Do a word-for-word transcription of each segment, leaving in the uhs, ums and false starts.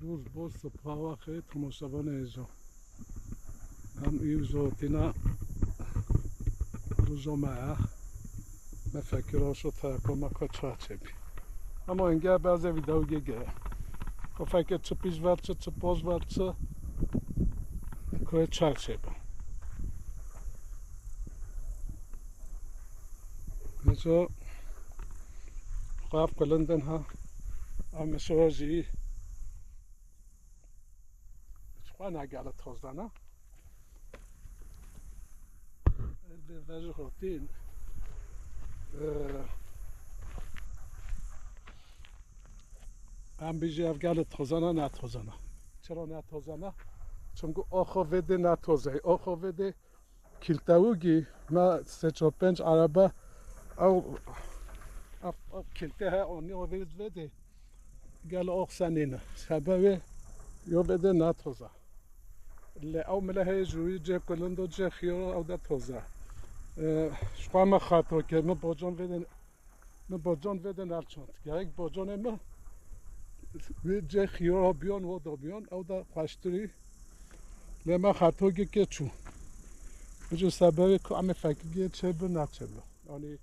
Rûz bo sipawa xê temaşevanê hêja. Em îro jotîna roja me ye. Me fekir aşo tayaka me ka çaçe bî. Ama enge bazı video gege. Ka fekir çi pîş ver çi, çi poz ver çi. Ka çaçe bî. Hêja xaf kulindin ha. Em şoa jî Ji xwe ne gele toz de ne. Erdê vejî hotîn. Ee, em bijî ev gele tozana ne tozana. Çira ne tozana? Çünkü oxo vê dê ne tozey. Oxo vê dê Kiltewûgî me sê çar pênc erebe ew, ev, ev kilte he, onî o vê vedê. Gel oxsenîne. Sebebê yo vedê natoza. Lê ew mile heye ji wî cê kulindo, cê xiyoro ew de toza. Ee, ji xwe me xato kir, min bocan vedê Min bocan vê de nelçand. Gerek bocanê min wê cê xiyora biyon, wo da biyon, ew da xweştirî. Lê me xeto gi kê çû. Bijo sebebê ku em ê fekî gê çê bi, neçê bi. Yanî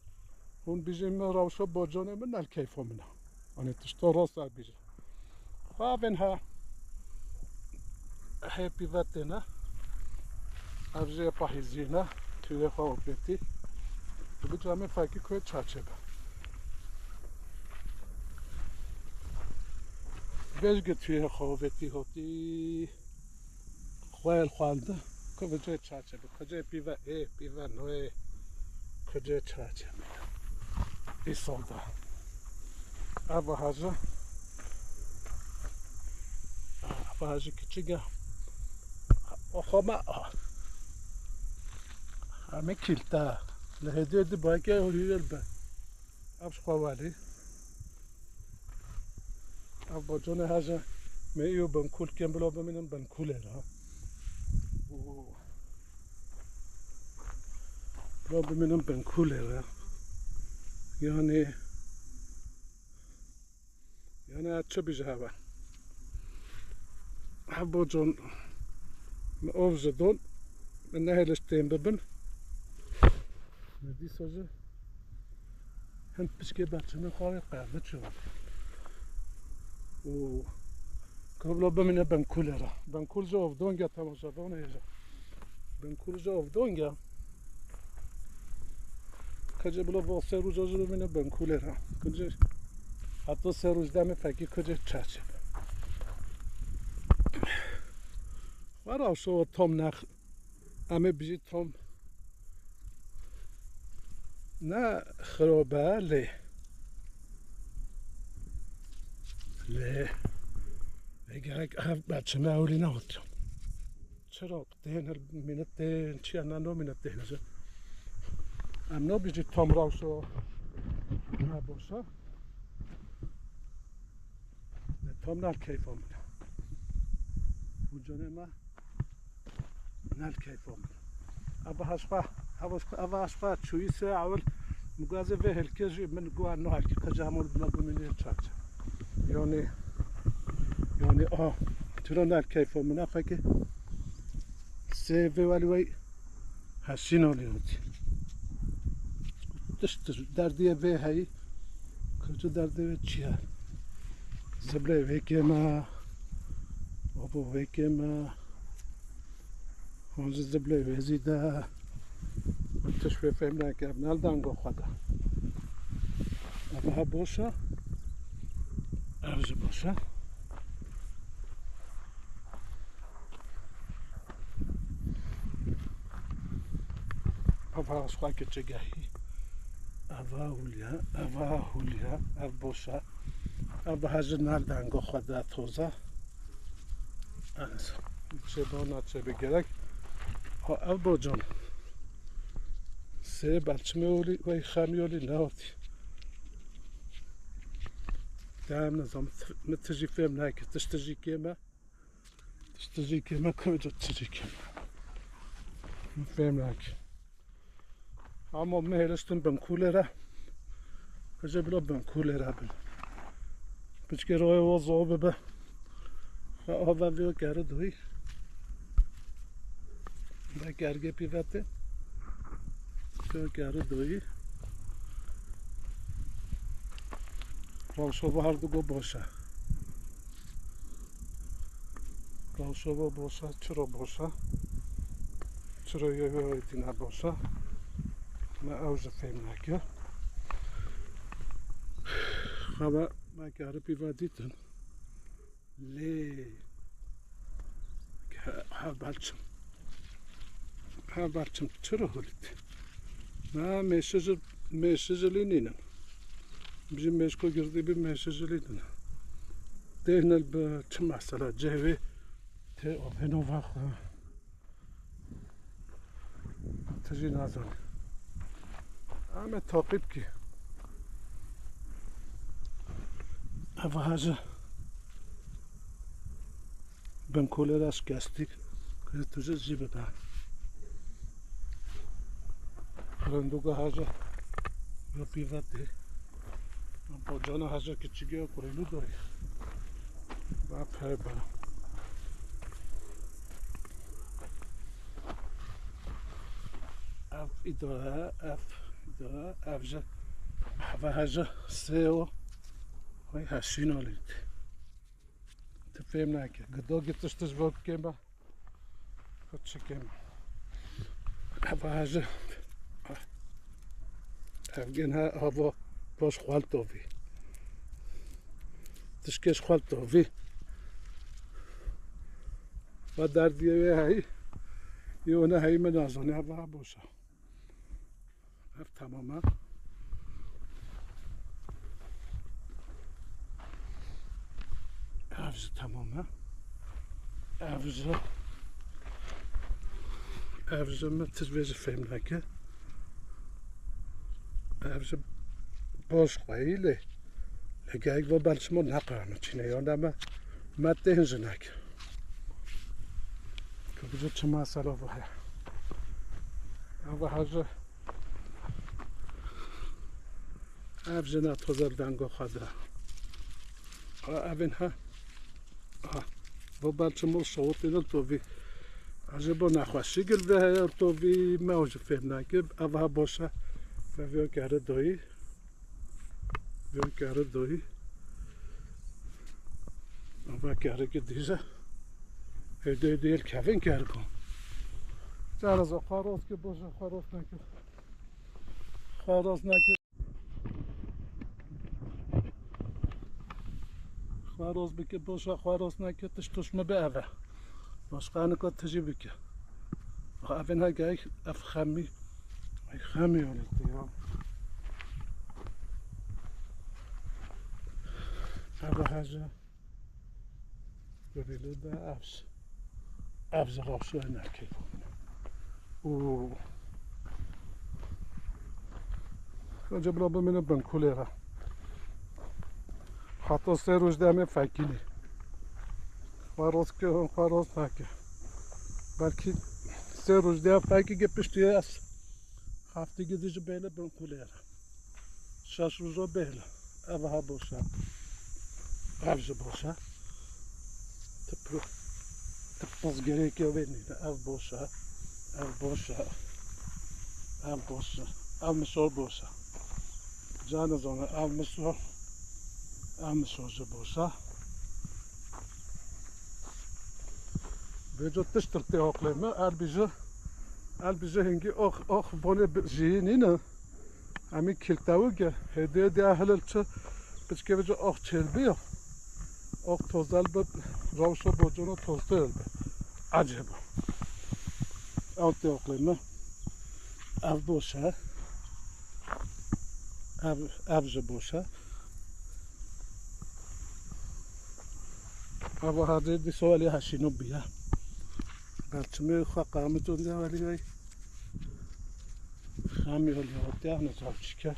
hûn bijî min rewşa bocanê min nel keyfa min e. Yanî tişta rast e bijî. Xavên ha. Hê pîvetê ne. Ev jê pahîzî ne. Tûyê xwe û pêtî. Bi camê fekî ku çaçe be. Bêjge tûyê xwe û pêtî hotî. Xwel xweldi. Ku bi cê çaçe be. Ku cê pîve ê, pîve noyê. Ku cê çaçe be. Îsal da. Eva haji. Eva haji küçük ya. Oxama. Ame kilta. Lehediye di bake huriyel be. Ev xwe welî. Ev bacone haji. Me iyo ben kul kem bilo biminin ben kulera. Bilo biminin ben kulera. Yani Yani ez çi bîje heve. Hevbo con, me ov ji don, me nehêliş tên bibin. Me dîsa jî hin piçkê berçimê xwe wê qevli çi û kablo bimîne Benkûlê re. Benkûl jî ov donge temaşevanê hêja. Benkûl jî ov donge. Kıcı bilo bo sê roja jî bimîne Benkûlê re. Kıcı heta sê roj demê fekî kıcı çerçe. Wera şo tom ne, em ê bijî tom ne xirobe lê. Lê, lê gerek ev berçime ewlî nehatiyo. Çira? Tên hil mînit tên, çiya ne no mînit tên ji. Em no bijî tam rewşo ne boşa. Ne tam ne keyfa min. Û canê me ne keyfa min. Eva haşfa, eva haşfa, eva haşfa çûyî se ewil mugazê vê hilkê jî min guha no helkê qeca hemû bime bimînê çarçe. Yani, yani a, çira ne keyfa min, a fekê. Sê vê welî wey heşîn olî hotî. Tişt derdiyê vê heyî. Kırcı derdê wê çi ye? Ziblê vê kême. Abo vê kême. Hûn ji ziblê wê zî de. Tiş wê fêm nake, ev nel dango xwe de. Ev ha boş e. Ev jî boş e. Eva xwe kiçigehî. Eva hûliya, eva hûliya, ev boş e. Ev ha ji nel dango xwe de toza. Ez çê dana çê bi gerek. Ha, ev bocan. Sê belçimê olî, wey xem yolî ne hotî. Dem nizam, mi tijî fêm neke, tiş tijî kême. Tiş tijî kême, kime tijî kême. Mi fêm neke. Ama me hêliştin Benkûlê re. Hece bila Benkûlê re bin. Piçkê royê wo zor bibe. Ava vê kere doyî. Ve kergê pîvete. Vê kere doyî. Rewşo bu her du go boş e. Rewşo bu boş e, çiro boş e. Çiro yê wê dîna boş e. Me ew jî fêm neke. Xwe me kerê pîve dîtin. Lê he-, heval çim. Heval çim çira holît. Na mêşe ji, mêşe ji lî nînin. Bijî mêşko girdî bi mêşe ji lî nînin. Dehnel bi çi mesela cehvê te o heno vaxwe. Tu jî nazanî. Em ê taqîb kî. Ev haji bin kolê re şikestî. Kê tu jî jî bide. Rindoga haji ya pîvetê. Bacana haji kiçîk ya kurêlû dayê. Ba pey ba. Ev îdare, ev îdare, ev ji heve heji sê o. Vay heşîn olît. Tu fêm nake. Gido gitiş tij vok kême. Xwe çi kêm. Heva heji. Ev gên he hava baş xwel tovî. Tişkêş xwel tovî. Va derdiyê wê heyî. Yê wene heyî min nazanî. Heva boş e. Ev tamam e. Ev jî tamam e. Ev jî, ev jî min tij vê jî fêm neke. Ev jî boş xweyî lê. Lê gehek ve belçimo neqe min çîne. Yonda me, me tên jî neke. Ku bijî çi mesela bu heye. Ev hece. Ev jina toza li dengo xwe de. A, evin ha. A, bu belçim ol şawitî dil tovî. A, ji bo nexweşî gil ve heye tovî me o ji fêm nake. Ev ha boş e. Ve vê kere doyî. Vê kere doyî. Ev kere ki dîze. Hêdê dêl kevin kerko. Cara za xwaros ki boş e, xwaros nake. Xwaros nake. Xwaros bike boşa xwaros nake, tiş tuş mi bi eve. Başqa nika tijî bike. Evin ha gayik ev xemî. Ay xemî öyle ya. Ev hece. Bebêlê de ev. Ev zixaf şoy nake. Oo. Önce buna bimîne bin kulê re. Heta sê roj de em ê fekînê. Xwe rast ke, hon xwe rast nake. Belkî sê roj de fekî ge piştî ez. Heftê ge dijî bêle bin kulê re. Şeş roja bêle. Ev ha boş e. Ev jî boş e. Ti pir-, ti piz gerek ya vê nîne. Ev boş e. Ev boş e. Ev boş e. Ev misor boş e. Canê zana ev misor. Ev misor jî boş e. Vêco tişt tê oqlê me. Elbî jî, elbî jî hingî ox, ox bonê bi-, jiyî nîne. Em ê kiltewik e, hêdê dê hilil çi, piçkê vêca ox çêl bi ya. Ox tozel bi, rewşa bocana toztel bi. Ecêb. Ew tê oqlê min. Ev boş e. Ev, ev jî boş e. Ev hardê dîsa welî heşîno bûye. Berçimê xwe qamit onde welî vey. Xemî hol ya te ne çav çike.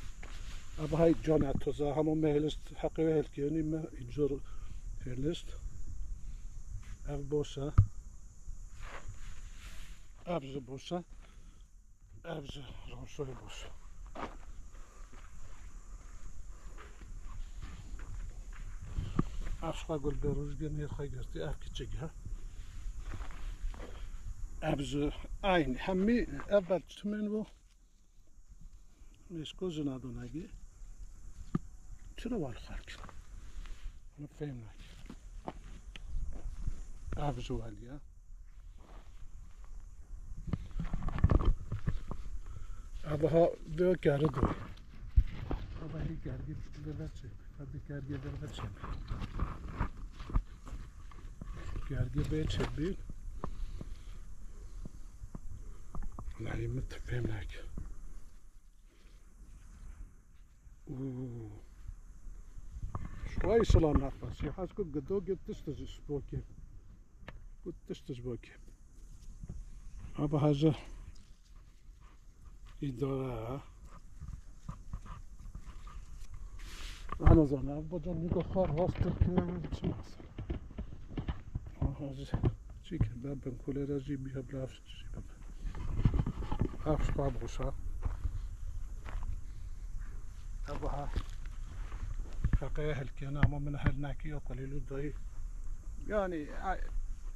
Ev hay cana toza hemo me hilist, heqê we hilkênî me îcor hilist. Ev boş e. Ev jî boş e. Ev jî rewşoyê boş. Ev şixwe gul bêrojgên hêr xwe girtî, ev kiçik e. Ev ji aynî hemî ev belçimên wo. Mêşko ji nadonagî çira wan xwar kir? Min fêm nake. Ev ji welî ye. Ev ha vê kerê doyê. Ev hê kergê piştî vê ve çê. Hadi kergê vê ve çê. Kergê vê çê bî. Lay min tu fêm nake. Û. Şuayî şila nexweşî. Hez ku gido gir tişt ji bo kêm. Ku tişt ji bo kêm. Ava haja. Îdare. Ana zana, bu can nîka xar rast ki çi masa. Aha, çi ki ben ben kulera jî bir hep laf jî ben. Hafta boşa. Ev ha. Kakaya helkene ama min hel nakiyo qalilu dayı. Yani, a,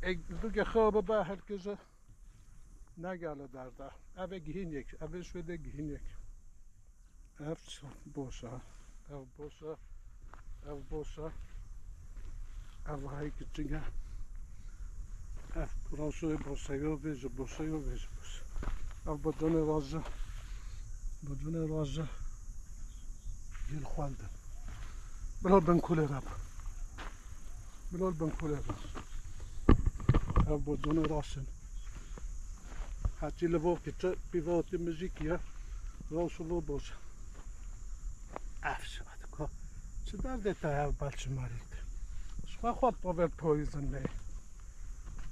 e, duge xaba ba helkeze. Ne gele derda. Eve gihîn yek. Eve şwede gihîn yek. Ev boşa. Ev boşa. Ev boşa. Ev hay kiçik e. Ev roşoyê boşa yo vêji boşa yo vêji boşa. Ev boconê roja. Boconê roja. Yil xwendin. Bira ben kulê rab. Bilal ben kulê rab. Ev boconê roşin. Hacî li vo kiçe pîvatî mijîk ye. Rewşo vo boş. Ev şadiko. Çi derdê te ev balçi marî te? Ji xwe xwe pover poyizin ne.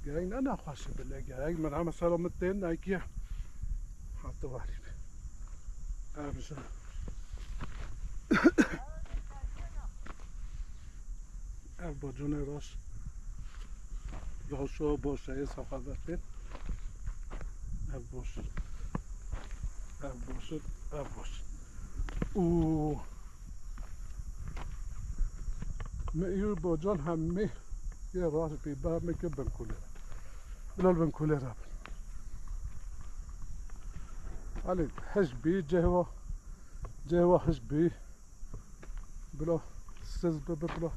Gerek ne nexweşi bile gerek. Min heme selamet tên nakiye. Hati varî be. Ev ji. Ev boconê roş. Roşo boşayê sexavetê. Ev boş. Ev boş. Ev boş. Û. Me îro bocan hemî yê roş bî. Ba me ke bin kulê. Bilal bin kulê re bin. Alî hiç bî cehwa. Cehwa hiç bî. Bila siz bibe bila.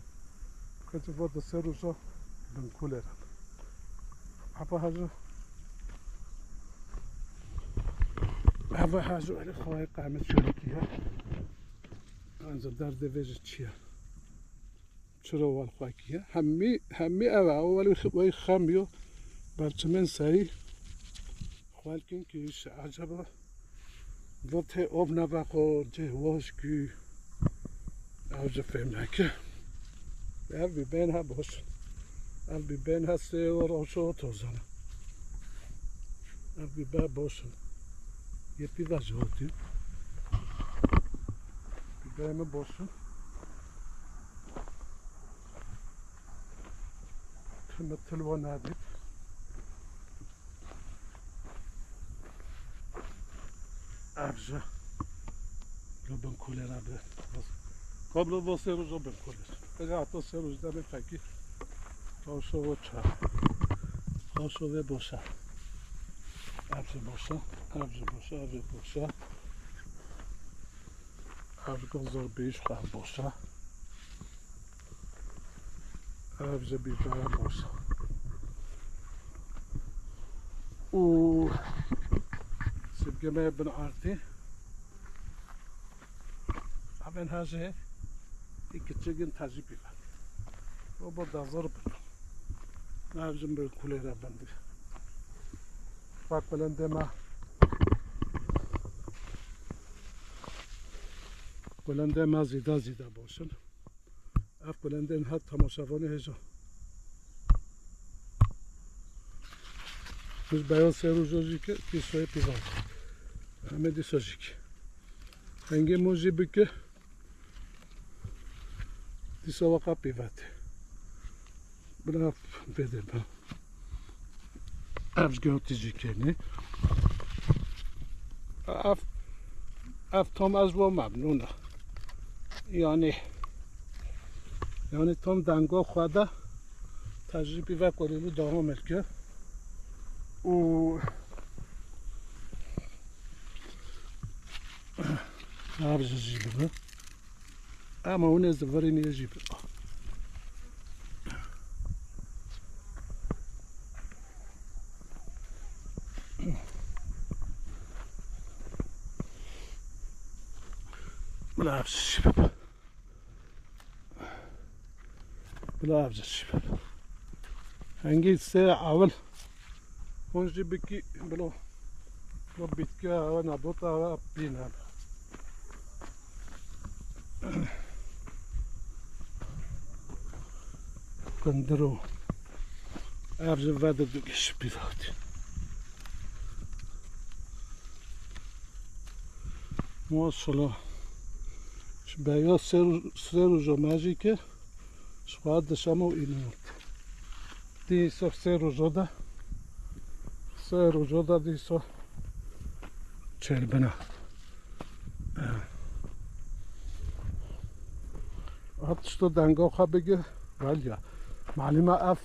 Keçi va di ser roja bin kulê re. Apa hacı. Ava hacı öyle kolay kaymet şöyle ki ya. Ancak derdê vê ji çi ye? Çira wan xwe ki ye? Hemî, hemî ev e. Ew welî wê xem yo. Berçimên serî. Xwelkin ki îş, acaba vot hê ov nava xwe cê waj kî ew ji fêm neke. Ev bî bên ha boş. Ev bî bên ha sê û roşo tozan. Ev bî be boş in. Yê pîva ji hotî. Bî be me boş in. Teme tilwa nadît. Ev ji li bin kulê re bi. Kablo bo sê roja bin kulê. Ega hata sê roj demê fekî. Tawşo ve ça. Tawşo ve boşa. Ev ji boşa. Ev ji boşa. Ev ji boşa. Ev ji zor bêj xwe boşa. Ev ji bîbera boş. Û sibgeme bin artî. Aben haje iki çigin taji bîber. O bu da zor bir. Ev ji bir kulê re bindi. Bak, belendê me. Belendê me zîda zîda boşin. Ev kulendên her temaşevanê hêja. Biz beyan sê roja jî ke dîsoyê pîvan. Heme dîsa jî ke. Hengê min jî bike dîsa waka pîvete. Bila vê de be. Ev gotî jî kenî. Ev, ev tam ez bo memnûn e. Yani Yanî tam denga xwe de tecrîbî ve kolîlû dewam dike. Û ev ji jî bibe. Ama hûn ê zivirînê jî bibe. Bila ev jî bibe. Bila ev jî bibe. Hengî sê ewil hûn jî bikî bilo. Lo bitki eve nebota eve bîne. Qindir û ev ji ve de du geş pîvatî. Maşallah. Ji beya sê roj, sê roja me jî ke ji xwe dişeme û îne hat. Dîsa sê roja de, sê roja de dîsa çêrbine. Hat tişto denga xwe bigir, velya. Malîme ev,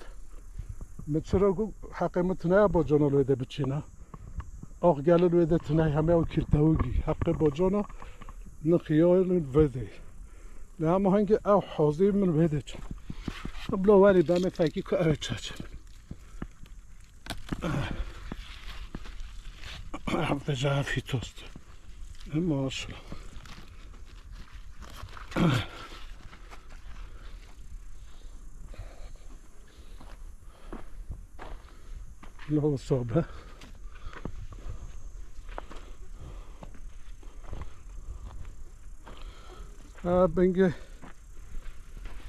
min çira got, heqê min tune ye bacana li wê de biçîne. Ax gelin wê de tune heme ew kirtewigî. Heqê bacana nixiyalin vê de. Li hema hengê ew hazî min vê de çin. Bila werî bemê fekî ku ew ê çaçe. Ev de ji ev hîtost. Maşallah. Lo sobe. Ha, bingê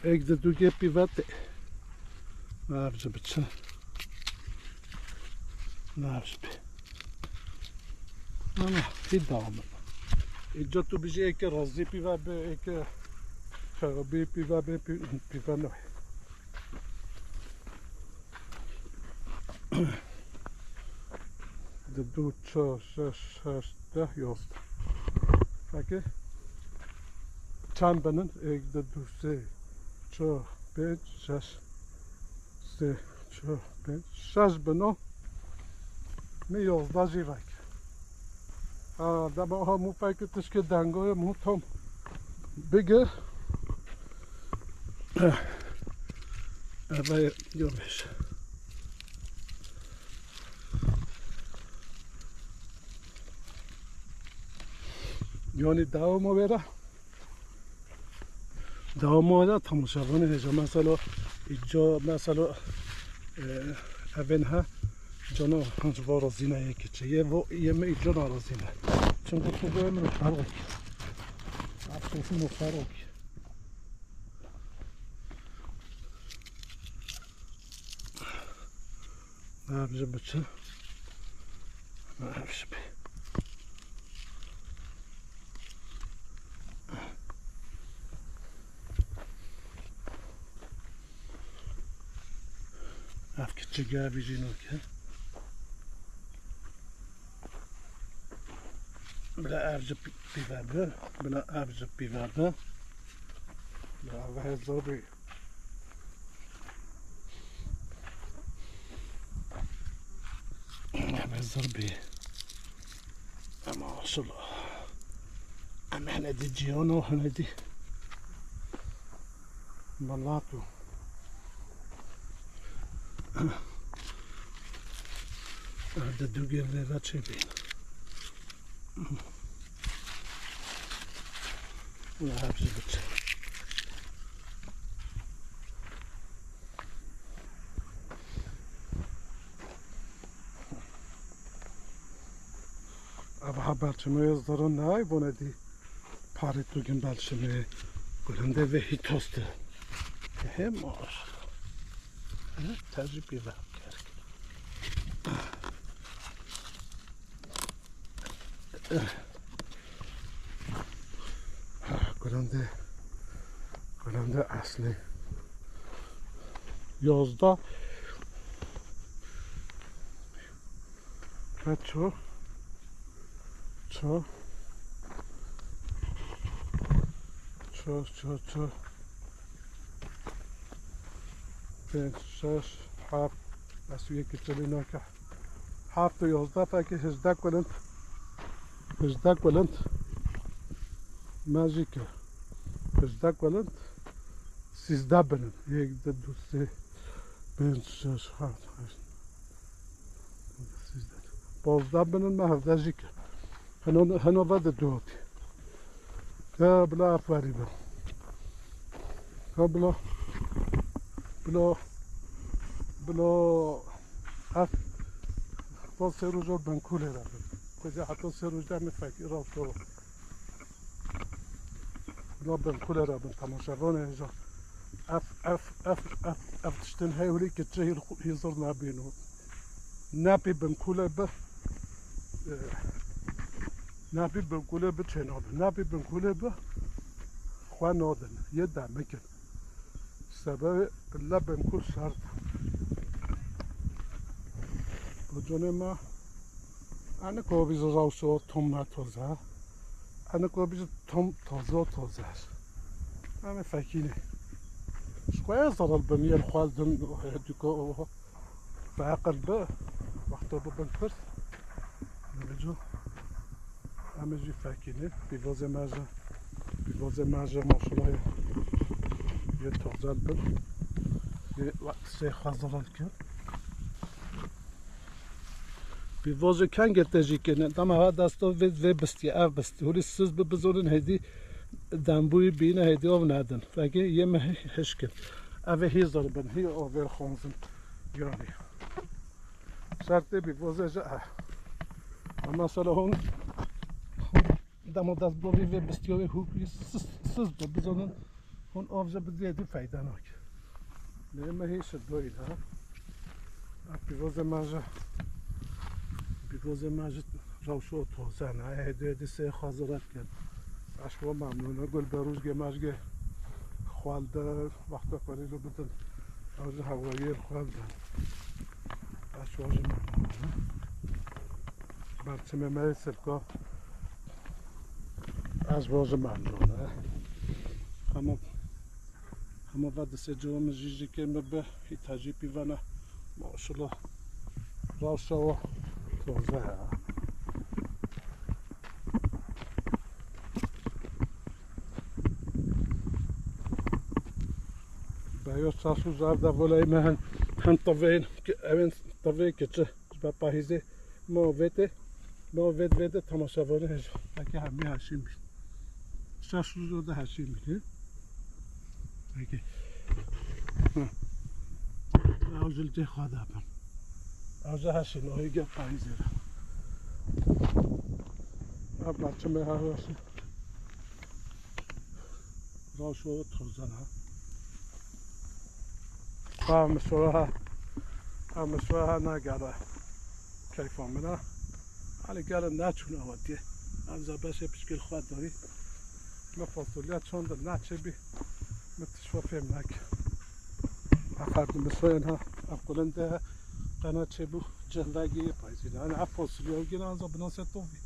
êk di du gê pîve tê. Nav ji biçin. Nav ji bê. Ana, hî dawam. Îca tu bijî êke razî pîve be, êke xerabî pîve be, pî-, pîve nayê. Di du, çar, şeş, heşt, deh, yazdeh. Peki. Çend binin? Êk, di, du, sê, çar, pênc, şeş. Sê, çar, pênc, şeş bino. Min yazdeh jî vek. Ha, dema ha mû pek tişkê dengoyê mû tom bigir. Eve yobêş. Yani dewama wêre. Dewama wêre temaşevanê hêja mesela, îca mesela, e, evên he, cana hanc va razîne yê kiçe. Yê vo, yê me îca narazîne. Çimkî tu vê min ferq. Afsosun o ferq. Ev ji biçin. Ev ji bê. Ev kiçik, ev jî nake. Bila ev ji pî-, pîve bi. Bila ev ji pîve bi. Bila ev hezir bî. Em hezir bî. Em aşil. Em hene dî ciyano, hene dî. Milat û. Em de du gel vê ve çê bîn. Û ev jî biçe. Ev ha belçimê zerre nayê bone dî. Parê tu gin belçimê. Gulinde ve hîtoste. Hem or. He, tecrübe ver. Ha, gulinde, gulinde eslî. Yazda. Ve ço. Ço. Ço, ço, ço. Pênc, şeş, heft. Ez yekî çilî nake. Heft û yazdeh, fekî hejdeh kulind. Hejdeh kulind. Me jî kir. Hejdeh kulind. Sîzdeh binin. Yek, du, du, sê, pênc, şeş, heft, heşt. Sîzdeh. Pazdeh binin, me hevdeh jî kir. Heno, heno ve de dotî. Ka bila ev werî be. Ka bila, bila, bila ev heta sê roja bin kulê re bin. Xwezî heta sê roj de min fekî rasto. Bila bin kulê re bin temaşevanê hêja. Ev, ev, ev, ev, ev tiştin hewlî ki çi hîl xu-, hîzir nabîno. Napî bin kulê bi, e, napî bin kulê bi çê nabin. Napî bin kulê bi xwe nadin. Yê demikin. Sebebê le bin kul şert. Boconê me, ene ko bî ji rewşo tom natoze. Ene ko bî ji tom tozo tozer. Em ê fekînê. Ji xwe ye zerel bin yên xwe din, duko. Bi eqil bi, wexto bibin pirs. Neveco, em ê jî fekînin. Pîvozê me ji, pîvozê me ji maşallah yê, yê tozel bin. Yê wextê xwe zerel kin. Pîvozê kengê te jî kene. Dema ha desto vê, vê bistî, ev bistî. Hûlî siz bi bizonin hêdî dembûyî bîne hêdî ov nedin. Fekê yê me hişkin. Ev ê hîzir bin, hî ovêr xonzin. Yanî. Şertê pîvozê ji e. Ama mesela hûn dema dest bo vê, vê bistiyovê hûkî siz, siz bi bizonin hûn ov ji bi zêdî feyda nake. Lê me hî şi doyî de. Pîvozê me ji, pîvozê me ji rewşo toze ne. Hêdî hêdî sê xwe ziret kin. Eş we memnûn e. Gul berûjgê me ji gê xwel de, wexta xwelî li bidin. Ew ji hewayê xwel de. Eş we ji memnûn e. Berçimê me yê sivka. Ez ji we ji memnûn e. Hema, hema ve di sê ciwa min jî jî kê min bi hîta jî pîvana. Maşallah. Rewşa we toze ya. Beyo sasu zar da volay me hen, hen tavên, evên tavê keçi. Ji ber pahîzê me û vê tê, me û vê, vê de temaşevanê hêja. Belkî hemî heşîn bî. Şeş roj de heşîn bî, he? Peki. Hı. Ew ji li cê xwe de bin. Ew ji heşîn, o hêge pahîzê re. Ev berçimê her weşî. Rewşo tozan ha. Ha, misora ha. Ha, misora ha nagere. Keyfa min ha. Hani gelin ne çûn awatiye. Em za beşê piçkil xwe dayî. Me fasulye çond naçe bi. Me tişwa fêm nake. Efer di misoyen ha. Ev kulin de qena çê bû. Cendagi payzî. Hani ev fasulye gina anza binase tovi.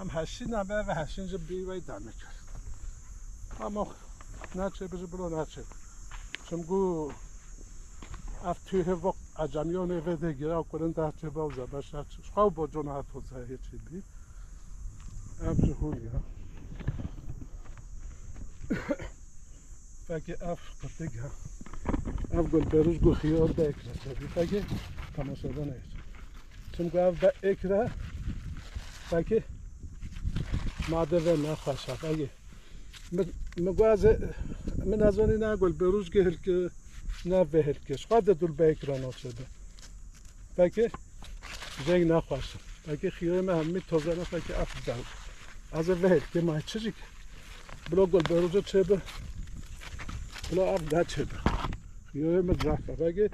Em heşîn nebe ve heşîn ji bî wey dame kir. Ama naçe bi ji bilo naçe. Çimku ev tühe vok acamiyonê ve de gira kurin da çe bawza başa çi. Xaw bocona to zahir çi bi. Ev ji hûn ya. Peki ev qirtik ha. Ev gul berûj gu xiyar de ekre çe bi. Peki temaşa da ne. Çimku ev be ekre. Peki made ve ne xweşa. Peki Min, min got ez ê, min ez ê ne gul berûj gê hilke, ne vê hilke. Xwe de dul beyek re naçe be. Peki, jeng nexweş. Peki, xiyoyê me hemî toze ne, peki, ev de. Ez ê vê hilke ma çi jî ke. Bilo gul berûj çê be. Bilo ev de çê be. Xiyoyê me zaf e. Peki,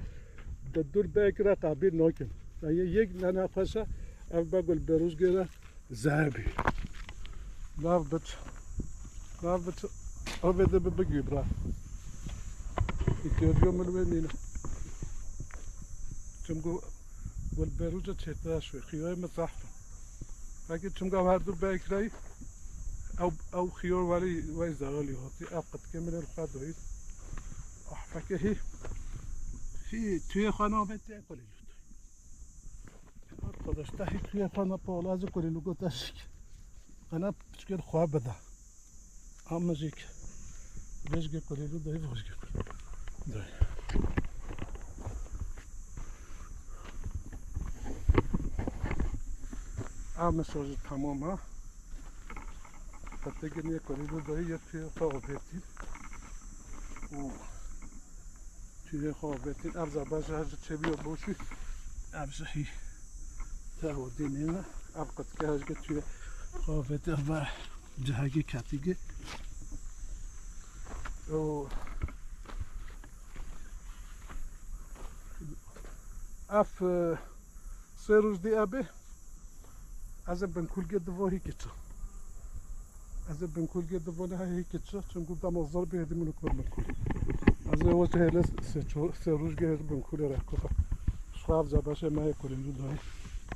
de dul beyek re qabîl nakin. Peki, yek ne nexweş e, ev be gul berûj gê re. Zehebî. Lav biç. Lav biç. Avê de bi bigî bira. İhtiyacı mı ve nîne. Çimku gul berûca çêtir şû. Xiyoyê min zehf. Peki çimku her du beykrayî. Ew, ew xiyor welî wey zeralî hatî. Ev qitkê min el xwe doyî. Ah, peki hî. Hî, tuyê xwe navê te kulê lût. Arkadaş, te hî tuyê xwe ne pala ez kulê lû gote şik. Qene piçkêr xwe bide. Amicik. Vêjgê kulê lû dayê, vêjgê kulê. Dayê. Amicik tamam ha. Hatta gene kulê lû dayê ya tuyê xwe avêtî. Û tuyê xwe avêtî. Ev zabaş her ji çeviyo boşî. Ev ji hî. Te hodî nîne. Ev qitke her ji tuyê xwe avêtî. Ev cihagî ketî gi. Û ev, e, sê roj dî ebe. Ez ê binkulgê divo hî kiçi. Ez ê binkulgê divo ne hî kiçi. Çimku dema zor bê hêdî min kor binkul. Ez ê weke hêle sê ço-, sê roj gê hêdî binkulê re kota. Şixwe ev zabaşê me yê kulê lû dayê.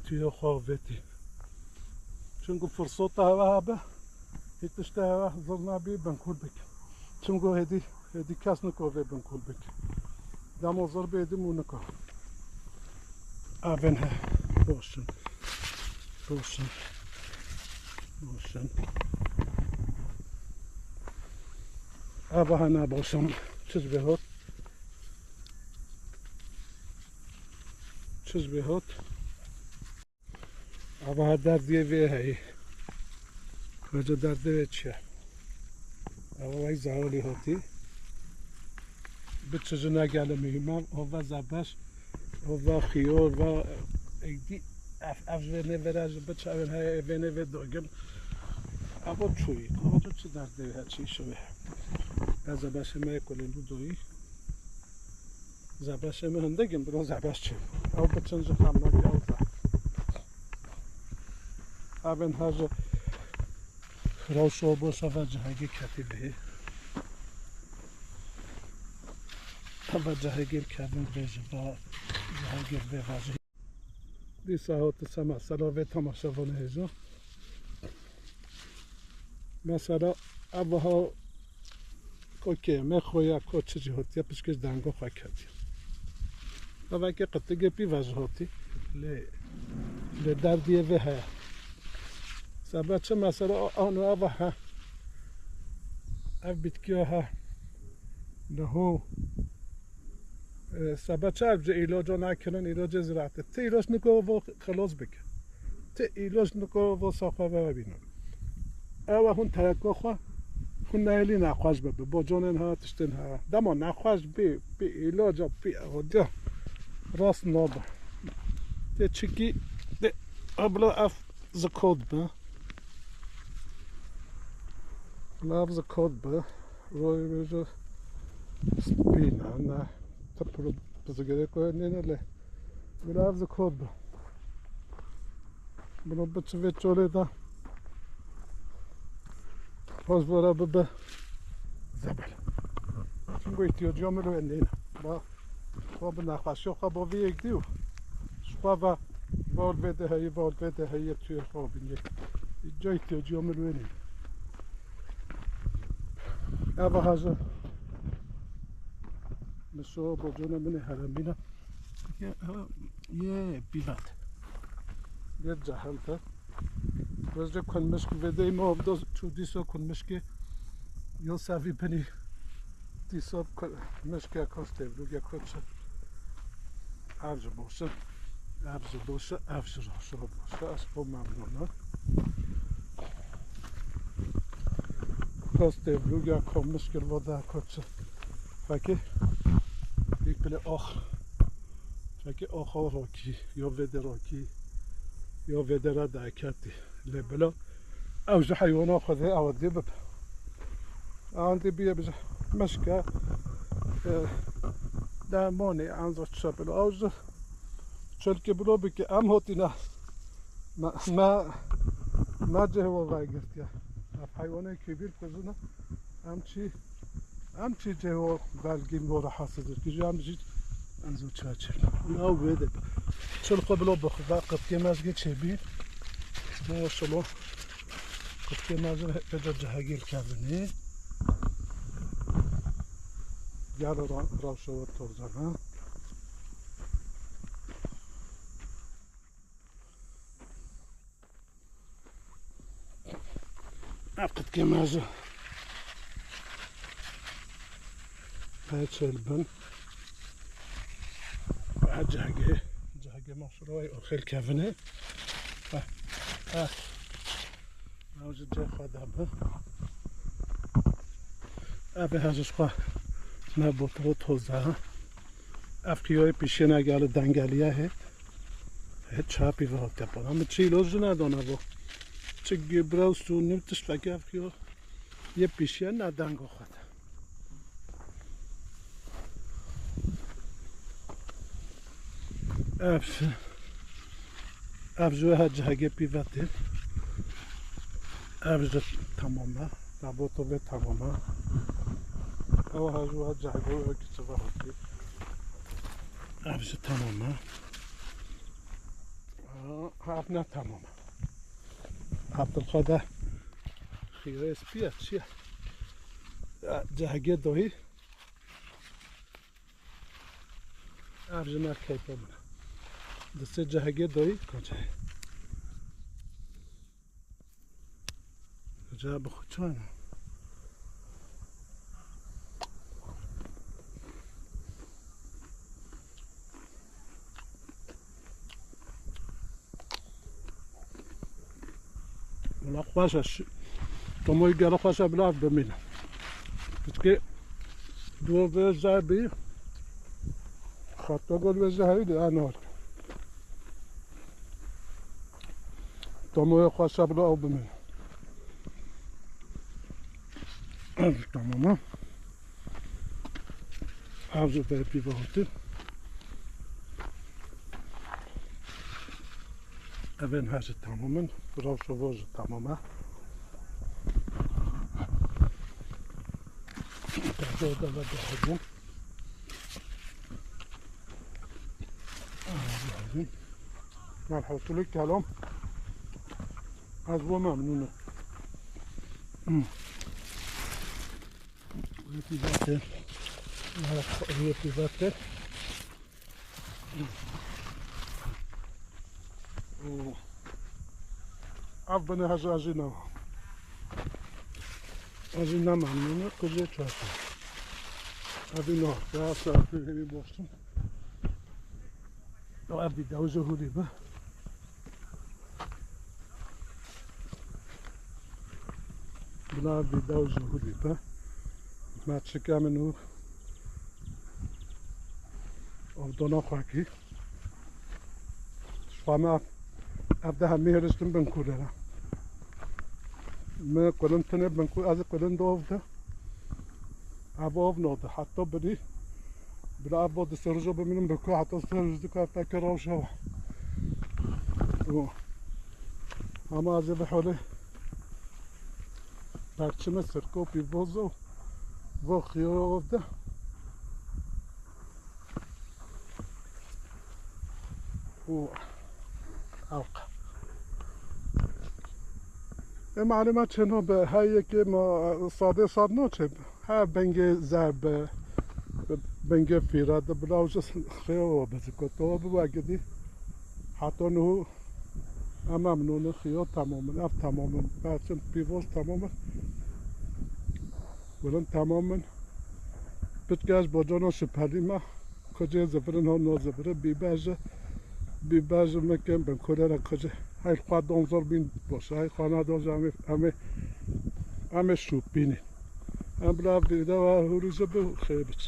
Tuyê xwe vetî. Çimku firsota heve hebe. Hî tiştê heve zor nabî binkul bik. Çimku hêdî Hêdî kes niko vê binkul bik. Dema zor bê hêdî mû niko. Avên he. Boşin. Boşin. Boşin. Ava hana boşin. Çiz bê hot. Çiz bê hot. Ava ha derdiyê vê heyî. Xwece derdê wê çi ye? Ava wek zahilî hotî. Bi çi ji ne gele muhîm e. Hova zabaş, hova xiyo, hova eydî. Ev, ev ji vê nêvera ji bi çavên heye, ê vê nêvê dogin. Ava çûyî. Ava çû çi derdê wê he, çi îşo wê he. Ez zabaşê me yê kulê lû doyî. Zabaşê min hindik in, biro zabaş çê. Ew biçin ji xemnakê ew zehf. Evên her ji rewşo boşa ve cihegê ketî vê. Ve cihegê kevin vê ji va cihegê vê ve ji. Dîsa hotise mesela vê temaşevanê hêja. Mesela ev wiha ko kêmê xwe ya ko çi jî hotiye pişkê ji dengo xwe ketiye. Evekê qitigê pî ve ji hotî. Lê, lê derdiyê vê heye. Sebe çi mesela ano ev he. Ev bitkiya he. Niho E, sebe çav ji îloca nakirin, îlocê ziraetê. Ti îloc niko vo xilos bike. Ti îloc niko vo saxwe ve bîne. Ewa hûn tereko xwe, hûn neyelî nexweş bibe. Boconên ha, tiştên ha. Dema nexweş bî, bî îloca, bî ewoca. Rast nabe. Tê çikî, tê, abla ev zikod be. Bila ev zikod be. Royê bêje spî ne, ne. Ti pir bi zigerê ku nêne lê. Bila ev zikod be. Bila bi çi vê çolê de. Hoz vora bibe. Zebel. Çimku îhtiyacîya min wê nêne. Ba. Xwe bi nexweşiya xwe bo vê yek dî û ji xwe ve val vê de heye, val vê de heye, tu yê xwe bingê. Ca îhtiyacîya min wê nîne. Eva haja. Min şo bocona min ê heremîna. Ye, ye, bivat. Yê cehil te. Wezce kun mişk vedey me avda çû dîsa kun mişkê yo sevî binî. Dîsa kun mişkê kos tevlû ya koçi. Ev ji boşe, ev ji boşe, ev ji roşa boşe. Ez xwe memnûn im. Kos tevlû ya ko mişkir voda koçi. Fekî, bir bile oh. Fekî oxo rokî, yo vê de rokî, yo vê de re daketî. Lê bila ew ji heywana Xwedê ew dê bibe. An dê biye bi mişke, e, demonê, an zî çi bila. Ew ji çelkê bilo bike, em hotîne. Me, me, me cihê we vegirtiye. Ev heywanê kêbîr kujine. Em çi, em çi cihê we belgîn we rahatsız kir. Em jî, em zî çi çir. Ya wê de. Çil xwe bilo bixwe, qipkê mezgê çêbî. Maşallah. Qipkê mezin hepêca cihegîr kevinî. Gel ra-, rawşa we torzana. Kemeza. Peçel bin. Ha cehgê. Cehgê maşallah o xêl kevine. Ha. Ha. Ew ji cê xwe de bi. Ev ê hej ji xwe ne botiro toz de. Ev xiyoyê pîşê ne gel dengeliye hê. Hê çapî ve hate bana. Min çî lo ji nedana bo. Çi gibrews û nîv tiştekî ev xiyo yê pîşiye ne dengo xwe de. Ev, ev ji we he cihegê pî ve tê. Ev ji tamam e. Raboto ve tamam e. Ew he ji we he cihegê we kiçi ve hatî. Ev ji tamam e. Ha, ev ne tamam e. Abdulkadir xiyoyê spî ye, çi ye? Ya, cehegê doyî. Ev ji me keyfa min e. Di sê cehegê doyî koçê. Koçê bi xwe çawa ne? Wala xweş e. Şi-, tomoyî gelo xweş e, bila ev bimîne. Piçkê duo vê zehbî, xato gol vê zehbî de anor. Tomoyê xweş e, bila ew bimîne. Ev tamam e. Ev ji berpî ve hatin. Evên her ji tamam in. Rewşa vo ji tamam e. Tevde de ve dehebûn. Velhasilî kelam. Ez bo memnûn im. Hmm. Wê pîvate. Wê pîvate. Ev binê hej ez jî ne. Ez jî ne memnûn im, kuzê çarşe. Ev î ne, ya se ev hêvî boştum. Ev dî dewizê hûrî bi. Bila vîdeo ji hûrî be. Me çike min û avdona xwe kî. Ji xwe me ev, ev de hemî hêriştin bin kûlere. Me kulin tinê bin kû, ez kulin de ov de. Ev ov node, heta birî. Bila ev bo di sê roja bimînin bi ku heta sê roj dika feke rewşa we. Û ama ez ê bi holê perçime sirkopî bozo vo xiyo ov de. Û ew qe. E, malûma çêno be, her yekê ma sadê sad naçe. Her bengê zer be, bengê fîra de, bila ji xêwa be, ji kotowa be, wegidî. Heta niho em memnûn in, xiyo tamam in, ev tamam in, perçim pîvoz tamam in. Welin tamam in. Piçke ez bocana şüphelî me. Kocê zivirin ho no zivire, bîber ji, bîber ji me kêm bin, kule re kocê. Hey xwe don zor bin boş, hey xwe na don ji em ê, em ê, em ê şûpînî. Em bila vîdewa hûrî ji bi xêr biç.